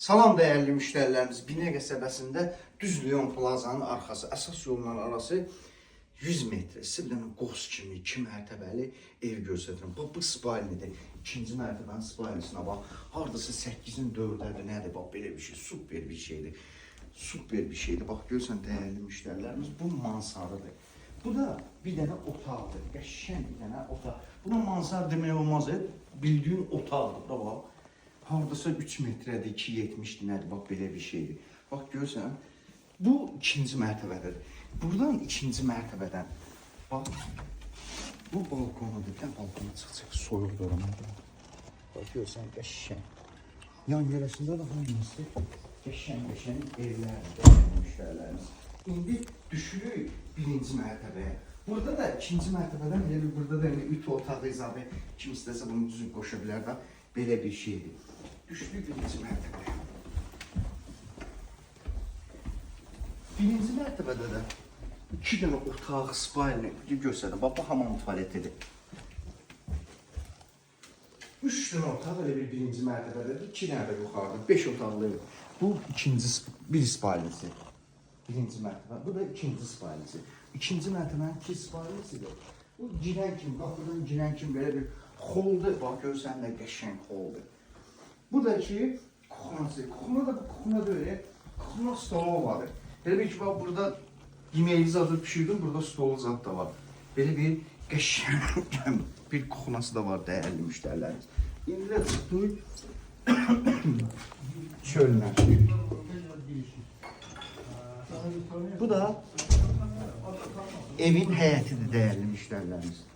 Salam dəyərli müştərilərimiz, Binə qəsəbəsində düz Lyon Plazanın arxası, əsas yolla arası 100 metr. Sizə bir dənə qos kimi 2 mərtəbəli ev göstərirəm. Bax bu spalnidir. İkinci mərtəbənin spalnisinə bax. Hardasa 8-in 4-ədir, nədir? Bax belə bir şey, super bir şeydir. Super bir şeydir. Bax görürsən dəyərli müştərilərimiz, bu mansarıdır. Bu da bir dənə otaqdır. Qəşəng bir dənə otaq. Buna mansar demək olmaz. Bildiyin otaqdır. Bura bax. Hardasa 3 metrədir, 2,70-dir, nədir? Bax belə bir şeydir. Bax görürsən, bu ikinci mərtəbədədir. Buradan ikinci mərtəbədən bax bu balkonudur. Bir dənə balkona çıx-çıx soyuqdur ora. Bax görürsən qəşəng. Yan yərəsində də hamısı qəşəng-qəşəng evlərdir, müştərilərimiz. İndi düşürük birinci mərtəbəyə. Burada da ikinci mərtəbədən elə bir burada da elə ütü otağı izadə kim istəsə bunu düzüb qoşa bilər də belə bir şeydir. Düşdük birinci mərtəbəyə. Birinci mərtəbədə də iki dənə otaq, spalni göstərdim. Bax bu hamam tualetidir. Üç dənə otaq elə bir birinci mərtəbədədir, iki dənə də yuxarıda, beş otaqlı ev. Bu ikinci bir spalnisi. Birinci mərtəbə, bu da ikinci spalnisi. İkinci mərtəbənin iki spalnisidir. Bu girən kimi, qapıdan girən kimi belə bir holdur. Bax görürsən nə qəşəng holdur. Bu da ki kuxunası. Kuxuna da bu kuxuna deyil, kuxuna stolovadır. Belə bir ki, bax burada yeməyi zadı pişirdim, burada stolu zad da var. Belə bir qəşəng bir kuxunası da var dəyərli müştərilərimiz. İndi də çıxdıq çöllə. Bu da evin həyətidir dəyərli müştərilərimiz.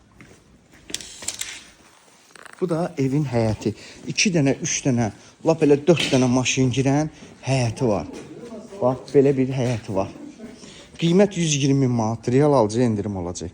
Bu da evin həyəti. 2 dənə, 3 dənə, lap elə 4 dənə maşın girən həyəti var. Bax, belə bir həyəti var. Qiymət 120 manat, real alıcı endirim olacaq.